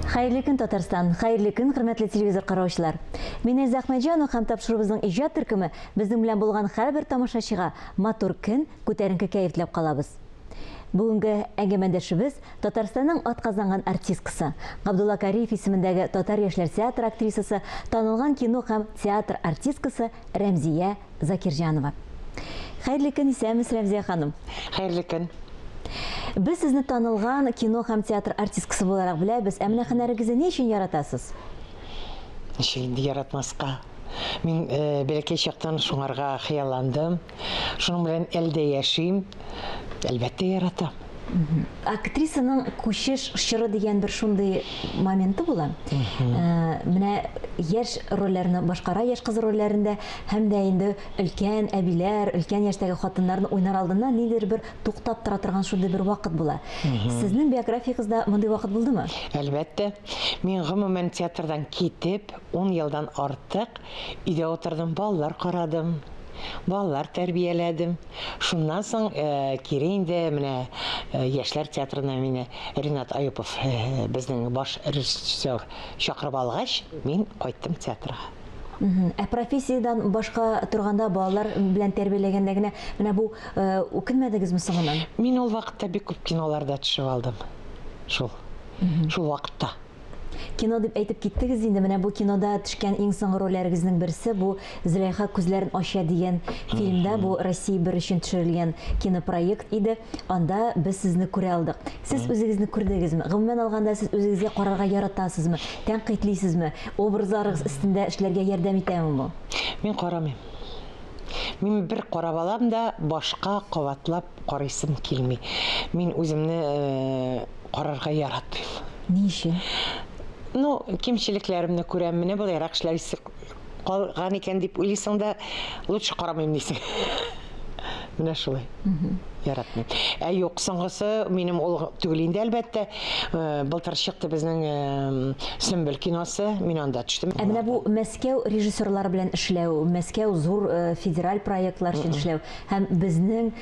Хәерле көн, Татарстан! Хәерле көн, хөрмәтле телевизор караучылар! Мин Эльза Әхмәтҗанова һәм тапшыруыбызның иҗат төркеме безнең белән булган һәрбер тамашачыга матур көн, күтәренке кәеф теләп калабыз. Бүгенге әңгәмәдәшебез Татарстанның атказанган артисткасы, Габдулла Кариев исемендәге Татар яшьләр театры актрисасы, танылган кино һәм театр артисткасы Рәмзия Закирҗанова. Хәерле көн, исәнмесез, Рәмзия ханым. Хәерле көн. Без сезне танылган кино һәм театр артисткасы буларак беләбез, ә менә һөнәрегезне ни өчен яратасыз? Ничек инде яратмаска? Мин э, бәләкәй чактан шуңарга хыялландым. Шуның белән әле дә яшим. Әлбәттә, яратам. Актрисаның күчеш чоры дигән бер шундый моменты була. Э, менә яшь рольләрне башкара, яшь кыз рольләрендә һәм дә инде өлкән әбиләр, өлкән яшьтәге хатыннарны уйнар алдыннан ниндидер бер туктап тора торган шундый бер вакыт була. Сезнең биографиягездә мондый вакыт булдымы? Әлбәттә. Мин гомумән театрдан китеп, 10 елдан артык өйдә утырдым, балалар карадым, балалар тәрбияләдем. Шуннан соң кире инде менә Яшьләр театрына мине Ренат Аюпов, безнең баш режиссер, чакырып алгач, мин кайттым театрга. Ә профессиядән башка торганда, балалар белән тәрбияләгәндә генә менә бу үкенмәдегезме соңыннан? Мин ул вакытта бик күп киноларда төшеп алдым. Шул. Шул вакытта. Кино дип әйтеп киттегез инде, менә бу кинода төшкән иң соңгы рольләрегезнең берсе бу Зөләйха күзләрен ача дигән фильмда, бу Россия бер өчен төшерелгән кинопроект иде. Анда без сезне күрә алдык. Сез үзегезне күрдегезме? Гомумән алганда, сез үзегезгә карарга яратасызмы? Тәнкыйтьлисезме? Образларыгыз өстендә эшләргә ярдәм итәме бу? Мин карамыйм. Мин бер карап алам да, башка кабатлап карыйсым килми. Мин үземне карарга яратмыйм. Ни өчен? Ну, кимчелекләремне күрәм, менә болайрак эшләр калган икән дип уйлыйсың да, лучше карамыйм дисең. Менә шулай. Яратмыйм. Ә юк, соңгысы минем ул түгел инде, әлбәттә. Былтыр чыкты безнең Сөмбел киносы, мин анда төштем. Ә менә бу Мәскәү режиссерлары белән эшләү, Мәскәү зур федераль проектлар өчен эшләү һәм безнең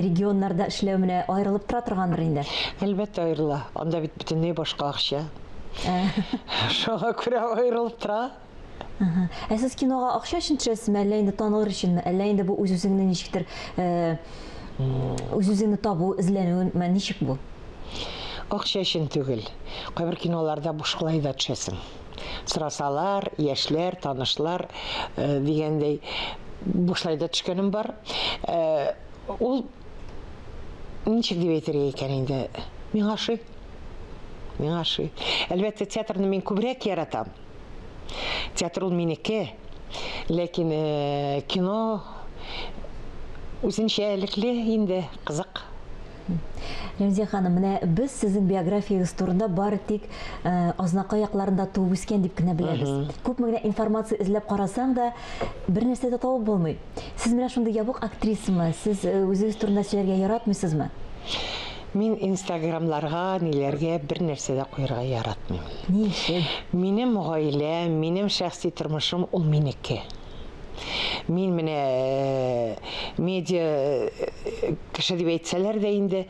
регионнарда эшләү менә аерылып тора торгандыр инде. Әлбәттә аерыла. Анда бит бөтенләй башка акча. Шуңа күрә аерылып тора. Ә сез кинога акча өчен төшәсезме, әллә инде танылыр өченме, әллә инде бу үз-үзеңне ничектер үз-үзеңне табу, эзләнүме, ничек бу? Акча өчен түгел. Кайбер киноларда бушлай да төшәсең. Сорасалар, яшьләр, танышлар дигәндәй, бушлай да төшкәнем бар. Ул ничек дип әйтергә икән инде, миңа ошый. Миңа ошый. Әлбәттә, театрны мин күбрәк яратам. Театр ул минеке. Ләкин э, кино үзенчәлекле инде, кызык. Рәмзия ханым, менә без сезнең биографиягез турында бары тик э, Азнакай якларында туып үскән дип кенә беләбез. Күпме генә информация эзләп карасаң да, бер нәрсә дә табып булмый. Сез менә шундый ябык актрисамы? Сез э, үзегез турында сөйләргә яратмыйсызмы? Мин инстаграмларга, ниләргә бер нәрсә дә куярга яратмыйм. Ни өчен? Минем гаиләм, минем шәхси тормышым ул минеке. Мин менә э, медиа э, кеше дип әйтсәләр дә инде,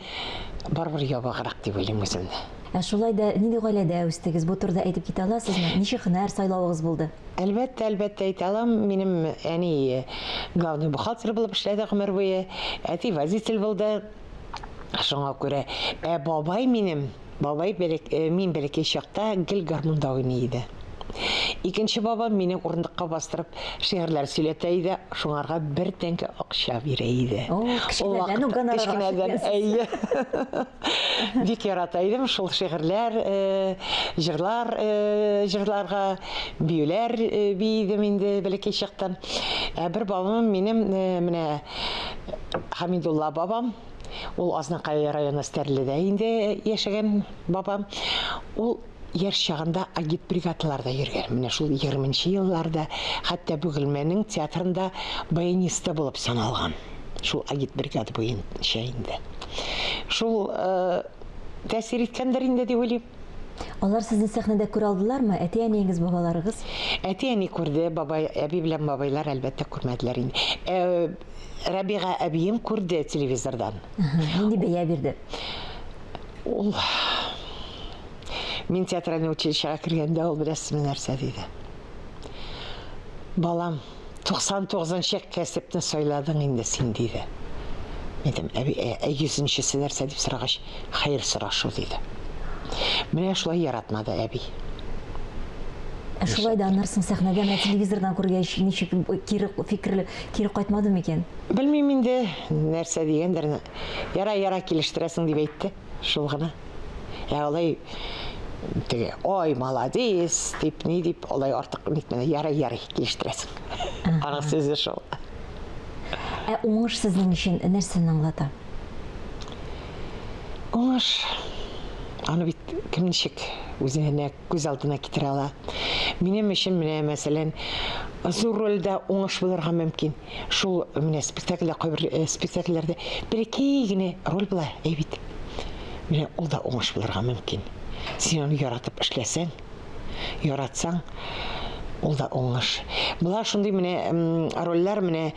барыбер ябыграк дип уйлыйм үземне. Ә шулай да нинди гаиләдә үстегез? Бу турыда әйтеп китә аласызмы? Ничек һөнәр сайлавыгыз булды? Әлбәттә, әлбәттә әйтә алам. Минем әни главный бухгалтер булып эшләде гомер буе. Әти водитель булды. Шуңа күрә ә бабай минем, бабай бәләк, э, мин бәләкәй чакта гел гармунда уйный иде. Икенче бабам мине урындыкка бастырып шигырьләр сөйләтә иде, шуңарга бер тәңкә акча бирә иде. О, кечкенәдән үк гонорарга Кечкенәдән, әйе. Бик ярата идем шул шигырьләр, э, җырлар э, җырларга, биюләр э, бии идем инде бәләкәй чактан. Ә бер бабам минем менә Хамидулла бабам, ул Азнакай районы Стәрледә инде яшәгән бабам. Ул яшь чагында агитбригадаларда йөргән. Менә шул 20 елларда хәтта Бөгелмәнең театрында баянисты булып саналган. Шул агитбригада буенча инде. Шул э, тәэсир иткәндер инде дип уйлыйм. Алар сезне сәхнәдә күрә алдылармы? Әти-әниегез, бабаларыгыз? Әти-әни күрде, бабай, әби белән бабайлар әлбәттә күрмәделәр инде. Э, Рәбига әбием күрде телевизордан. Нинди бәя бирде? Ул Мин театральный училищега кергәндә ул беләсезме нәрсә диде? Балам, 99 нчы кәсепне сайладың инде син, диде. Мин әйтәм, әби, ә, ә йөзенчесе нәрсә дип сорагач, хәер сорашу, диде. Менә шулай яратмады әби. Ә шулай да аннары соң сәхнәдә менә телевизордан күргәч, ничек кире фикерле кире кайтмады микән? Белмим инде, нәрсә дигәндер. Ярай, ярай килештерәсең дип әйтте. Шул гына. Ә алай теге, ой, молодец, дип, ни дип, алай артык нитмәде. Ярай, ярай, килештерәсең. Аның сүзе шул. Ә уңыш сезнең өчен нәрсәне аңлата? Уңыш, аны бит кем ничек үзенә күз алдына китерә ала. Минем өчен менә, мәсәлән, зур рольдә уңыш булырга мөмкин. Шул менә спектакльдә, кайбер э, спектакльләрдә бәләкәй генә роль була, әй бит. Менә ул да уңыш булырга мөмкин. Син аны яратып эшләсәң, яратсаң, ул да уңыш. Була шундый менә рольләр, менә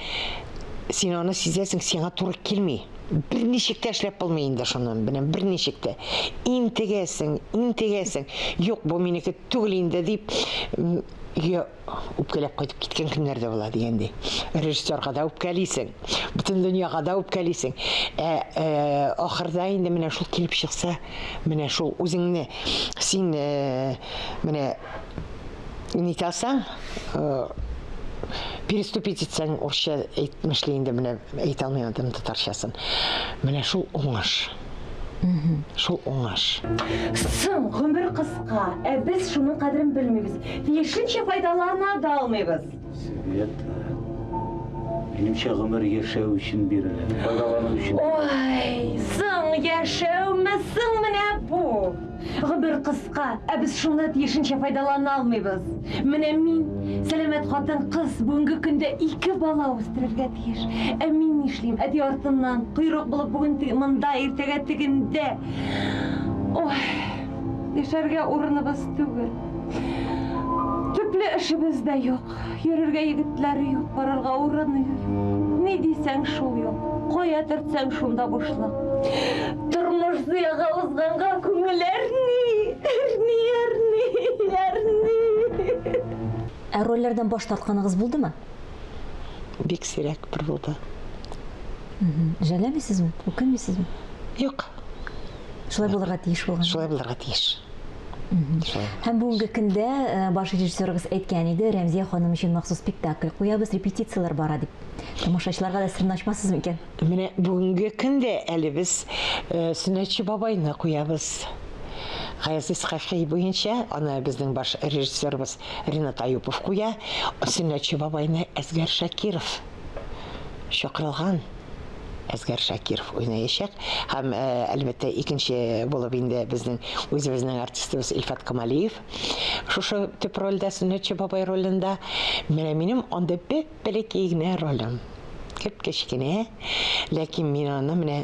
син аны сизәсең, сиңа туры килми. Берничек тә эшләп булмый инде шуны, менә берничек тә. Интегәсең, интегәсең. Юк, бу минеке түгел инде дип, өйгә үпкәләп кайтып киткән көннәр дә була дигәндәй. Режиссерга да үпкәлисең, бөтен дөньяга да үпкәлисең. Ә, ә ахырда инде менә шул килеп чыкса, менә шул үзеңне син ә, менә нитәсәң, переступить итсәң, урысча әйтмешли инде менә әйтә алмыйм инде татарчасын. Менә шул уңыш. Шул уңыш. Соң, гомер кыска, ә без шуның кадерен белмибез. Тиешенчә файдалана да алмыйбыз. Света, минемчә гомер яшәү өчен бирелә, файдалану өчен. Ой, соң яшәүме соң менә бу? Гомер кыска, ә без шуны тиешенчә файдалана алмыйбыз. Менә мин, сәламәт хатын-кыз, бүгенге көндә ике бала үстерергә тиеш. Ә мин нишлим? Әти артыннан койрык булып бүген монда, иртәгә тегендә. Ой, яшәргә урыныбыз түгел. Төпле эшебез дә юк. Йөрергә егетләр юк, барырга урын юк. Ни дисәң, шул юк. Кая төртсәң, шунда бушлык. Тормыш зыяга узганга күңел әрни, әрни, әрни, әрни. Ә рольләрдән баш тартканыгыз булдымы? Бик сирәк бер булды. Жәлләмисезме? Үкенмисезме? Юк. Шулай булырга тиеш булган. Шулай булырга тиеш. Һәм бүгенге көндә э, баш режиссерыгыз әйткән иде, Рәмзия ханым өчен махсус спектакль куябыз, репетицияләр бара дип. Тамашачыларга да серне ачмассыз микән? Менә бүгенге көндә әле без э, Сөннәтче бабайны куябыз. Гаяз Исхакый буенча аны безнең баш режиссерыбыз Ринат Аюпов куя. Сөннәтче бабайны Әзгәр Шакиров чакырылган. Әзгәр Шакиров уйнаячак. Һәм, э, әлбәттә, икенче булып инде безнең үзебезнең артистыбыз Илфат Камалиев. Шушы төп рольдә, Сөннәтче бабай ролендә. Менә минем анда бәп-бәләкәй генә ролем. Кеп-кечкенә, ләкин мин аны менә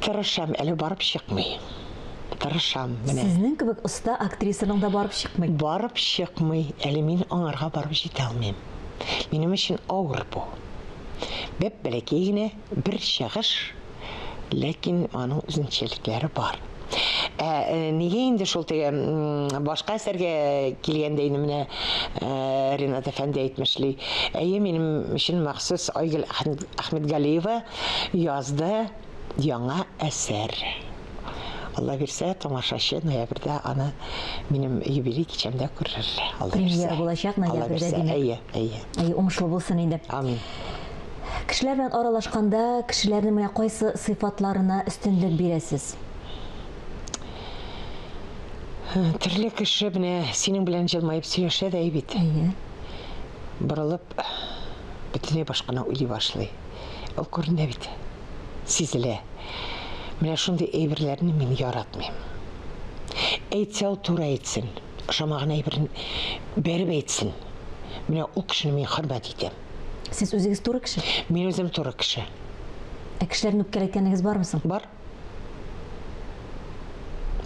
тырышам, әле барып чыкмый. Тырышам, менә. Сезнең кебек оста актрисаның да барып чыкмый. Барып чыкмый, әле мин аңарга барып җитә алмыйм. Минем өчен авыр бу. Бәп-бәләкәй генә бер чыгыш, ләкин аның үзенчәлекләре бар. Ә э, нигә инде шул теге башка әсәргә килгәндә инде менә э, Ринат әфәнде әйтмешли, әйе, минем өчен махсус Айгөл Әхмәтгалиева язды яңа әсәр. Алла бирсә, тамашачы ноябрьдә аны минем юбилей кичәмдә күрер. Алла Премьера булачак ноябрьдә, димәк. Әйе, әйе. Әйе, уңышлы булсын инде. Амин. Кешеләр белән аралашканда кешеләрнең менә кайсы сыйфатларына өстенлек бирәсез? Төрле кеше менә синең белән җылмаеп сөйләшә дә бит. Әйе. Борылып бөтенләй башканы уйлый башлый. Ул күренә бит. Сизелә. Менә шундый әйберләрне мин яратмыйм. Әйтсә ул туры әйтсен, ошамаган әйберен бәреп әйтсен. Менә ул кешене мин хөрмәт итәм. Сез үзегез туры кеше? Мин үзем туры кеше. Ә кешеләрне үпкәләткәнегез бармы соң? Бар.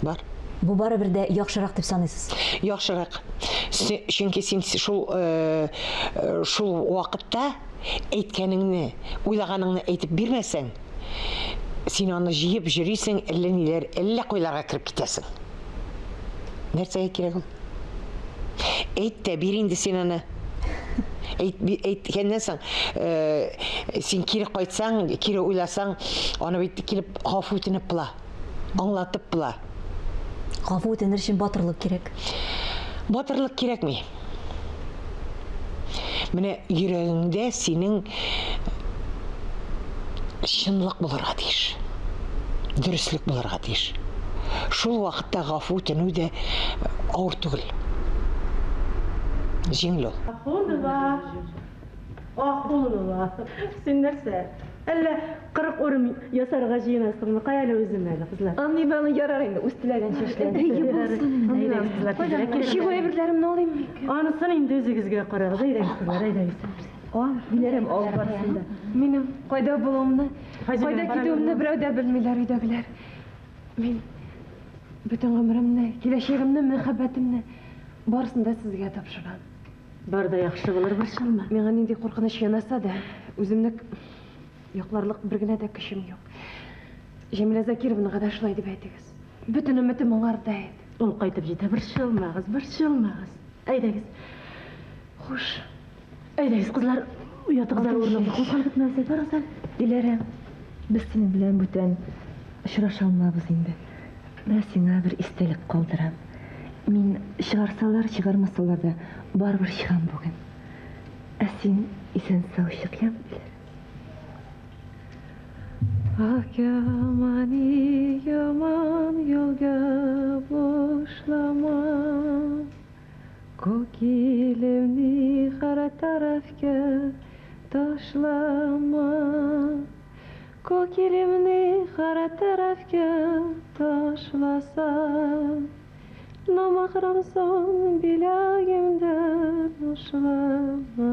Бар. Бу барыбер дә яхшырак дип саныйсыз? Яхшырак. Чөнки син шул э, э, шул вакытта әйткәнеңне, уйлаганыңны әйтеп бирмәсәң, син аны җыеп йөрисең, әллә ниләр, әллә кайларга кереп китәсең. Нәрсәгә кирәк ул? Әйт тә бир инде син аны. Әйт, әйткәннән соң, э, син кире кайтсаң, кире уйласаң, аны бит килеп гафу үтенеп була, аңлатып була. Гафу үтенер өчен батырлык кирәк. Батырлык кирәкми. Менә йөрәгеңдә синең чынлык булырга тиеш. Дөреслек булырга тиеш. Шул вакытта гафу үтенү дә авыр түгел. Җиңел ул. Ахунова. Ахунова. Син нәрсә? Әллә 40 үрем ясарга җыенасыңмы? Кая әле үзем әле, кызлар? Андый баны ярар инде, үз теләгәнчә эшләнсен. Чигү әйберләремне алыйм микән? Анысын инде үзегезгә карагыз. Әйдәгез, кызлар, әйдәгез. Ал, Диләрәм, алып барсын да. Минем кайда булуымны, кайда китүемне берәү дә белмиләр өйдәгеләр. Мин бөтен гомеремне, киләчәгемне, мәхәббәтемне барысын да сезгә тапшырам. Бар да яхшы булыр, борчылма. Миңа нинди куркыныч янаса да, үземне якларлык бер генә дә көчем юк. Җәмилә Закировнага да шулай дип әйтегез. Бөтен өметем аңарда иде. Ул кайтып җитә, борчылмагыз, борчылмагыз. Әйдәгез. Хуш. Әйдәгез, кызлар, ятыгыз әле урыныңызга, кузгалып бетмәсә, барыгыз әле. Диләрә, без синең белән бүтән очраша алмабыз инде. Менә сиңа бер истәлек калдырам. Мин чыгарсалар, чыгармасалар да, барыбер чыгам бүген. Ә син исән-сау чык, яме, Диләрә. Ак яман яман юлга бушлама. Кокилемни кара тарафка ташлама. Кокилемни кара тарафка ташласа. Намахрам сон биләгемдән ушлама.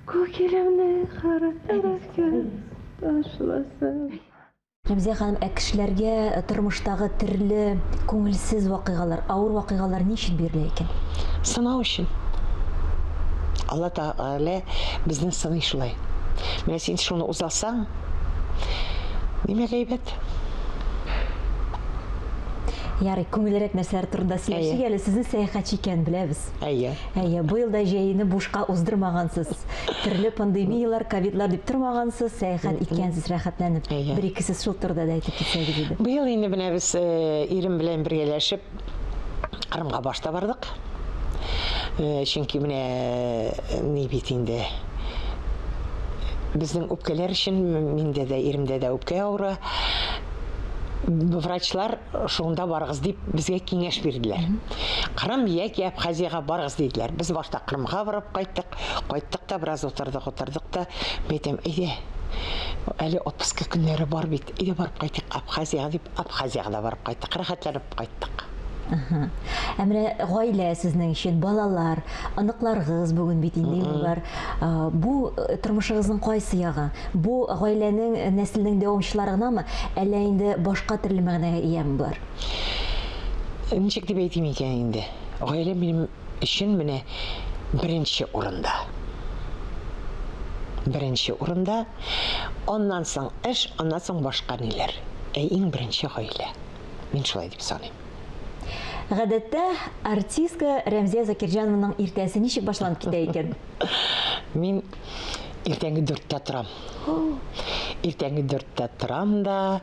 Кокилемни кара тарафка ташласа. Рәмзия ханым, ә кешеләргә тормыштагы төрле күңелсез вакыйгалар, авыр вакыйгалар ни өчен бирелә икән? Сынау өчен. Алла Тәгалә безне сыный шулай. Менә син шуны узасаң, димәк, әйбәт. Ярый, күңеллерәк нәрсәләр турында сөйләшик әле. Сезне сәяхәтче икәнен беләбез. Әйе. Әйе, быел да җәйне бушка уздырмагансыз. Төрле пандемияләр, ковидлар дип тормагансыз, сәяхәт иткәнсез рәхәтләнеп. Әйе. Бер-ике сүз шул турыда да әйтеп китсәгез иде. Быел инде менә без ирем белән бергәләшеп Кырымга башта бардык. Чөнки менә ни бит инде безнең үпкәләр өчен миндә дә, иремдә дә үпкә авыра. Врачлар шунда барыгыз дип безгә киңәш бирделәр. Кырым яки Абхазиягә барыгыз диделәр. Без башта Кырымга барып кайттык. Кайттык та бераз утырдык, утырдык та. Мин әйтәм, әйдә, әле отпуска көннәре бар бит, әйдә барып кайтыйк Абхазиягә дип, Абхазиягә дә барып кайттык, рәхәтләнеп кайттык. Ә менә гаилә сезнең өчен, балалар, оныкларыгыз бүген бит инде бар. Бу тормышыгызның кайсы ягы? Бу гаиләнең, нәселнең дәвамчылары гынамы, әллә инде башка төрле мәгънәгә ияме болар? Ничек дип әйтим икән инде? Гаилә минем өчен менә беренче урында. Беренче урында, аннан соң эш, аннан соң башка ниләр. Ә иң беренче гаилә. Мин шулай дип саныйм. Гадәттә, артистка Рәмзия Закирҗанованың иртәсе ничек башланып китә икән? Мин иртәнге дүрттә торам. Иртәнге дүрттә торам да,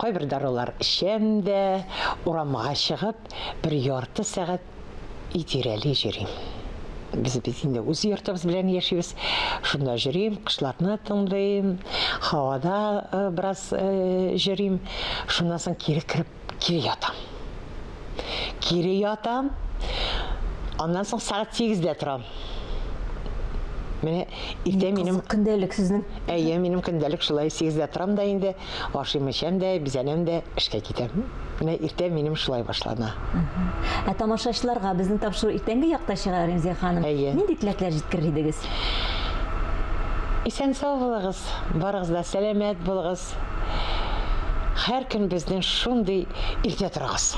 кайбер дарулар эчәм дә, урамга чыгып, бер ярты сәгать өй тирәли йөрим. Без бит инде үз йортыбыз белән яшибез. Шунда йөрим, кошларны тыңлыйм, һавада бераз йөрим. Шуннан соң кире кереп, кире ятам. Кире ятам. Аннан соң сәгать 8-дә торам. Менә иртә минем көндәлек сезнең. Әйе, минем көндәлек шулай 8-дә торам да инде, ашыйм, эчәм дә, бизәнәм дә, эшкә китәм. Менә иртә минем шулай башлана. Ә тамашачыларга безнең тапшыру иртәнге якта чыга, Рәмзия ханым. Әйе. Нинди теләкләр җиткерер идегез? Исән-сау булыгыз, барыгыз да сәламәт булыгыз. Һәр көн безнең шундый иртә торыгыз.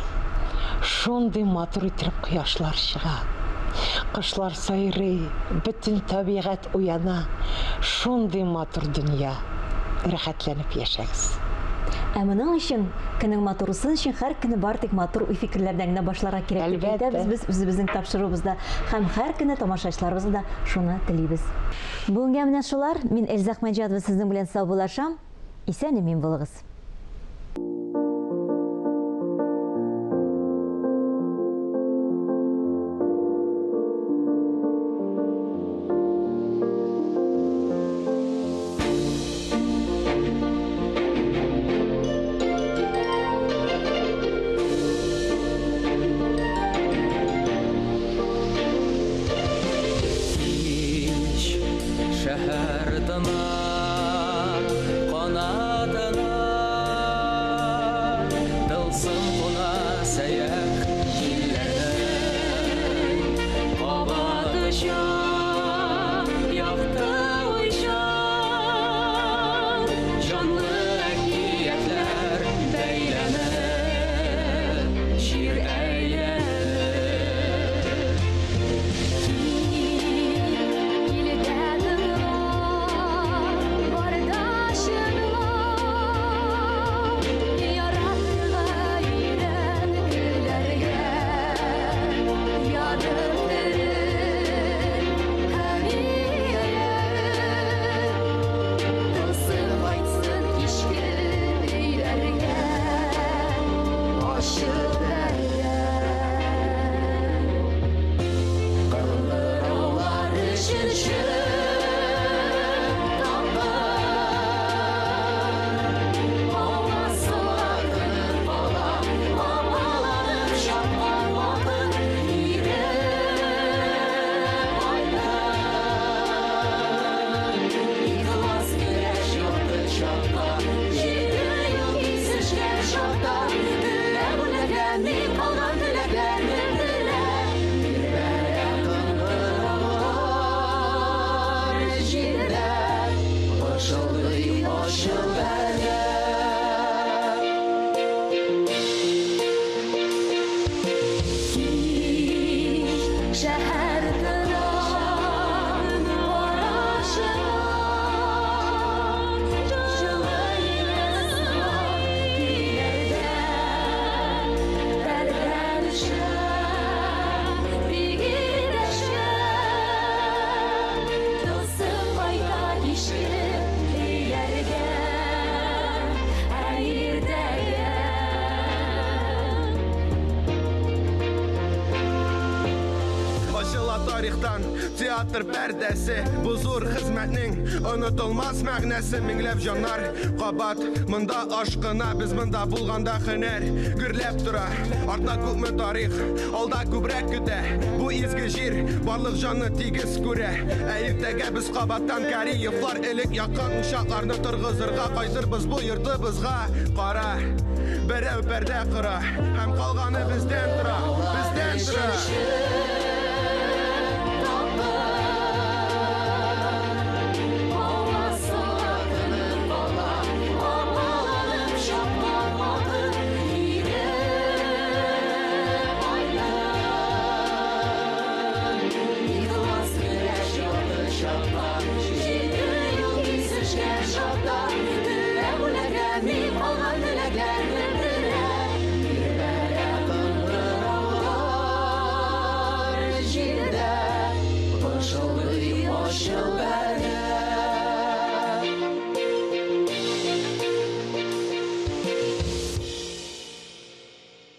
Шундый матур иттереп кояшлар чыга. Кошлар сайрый, бөтен табигать уяна. Шундый матур дөнья. Рәхәтләнеп яшәгез. Ә моның өчен көнең матур булсын өчен һәр көне бары тик матур уй-фикерләрдән генә башларга кирәк дип әйтәбез без үзебезнең тапшыруыбызда һәм һәр көне тамашачыларыбызга да шуны телибез. Бүгенгә менә шулар. Мин Эльза Әхмәтҗанова сезнең белән саубуллашам. Исән-имин булыгыз. Кич шәһәр тына, канатына, Тылсым куна сәях җилләрнең. Кабат оча якты уйчан, Җанлы әкиятләр бәйләнеп, Җир әйләнеп. Килдә тыңлап, барда чынлап, Яратырга өйрән, көләргә, Янып терел һәм ияреп, Тылсым кайтсын кичке өйләргә, Ачык бәргә. Кыңгыраулар өченче тапкыр Аваз сала тынып кала, Апаланып чапкан вакыт кире кайта. Ихлас көрәш якты чакта, Җиде юл кисешкән чакта, Теләк бүләкләнми калган теләкләрне телә. Бирбәрә кыңгыраулар җирдә, Пышылдый ачы бәргә. Кич шәһәр тына, карашына, Җылы сыман көйләрдә, Пәрдә төшә, биги дәшә. Тылсым кайта кичке өйләргә, Ә иртәгә. Ачыла тарихтан театр пәрдәсе. Бу зур хезмәтнең онытылмас мәгънәсе. Меңләп җаннар кабат монда ашкына. Без монда булганда һөнәр гөрләп тора. Артта күпме тарих, алда күбрәк көтә. Бу изге җир барлык җанны тигез күрә. Ә иртәгә без кабаттан Кариевлар элек яккан учакларны торгызырга кайтырбыз бу йортыбызга. Кара, берәү пәрдә кора, һәм калганы бездән тора, бездән тора. Аваз сала тынып кала, Апаланып чапкан вакыт кире кайта. Ихлас көрәш якты чакта, Җиде юл кисешкән чакта, Теләк бүләкләнми калган теләкләрне телә. Бирбәрә кыңгыраулар җирдә, Пышылдый ачы.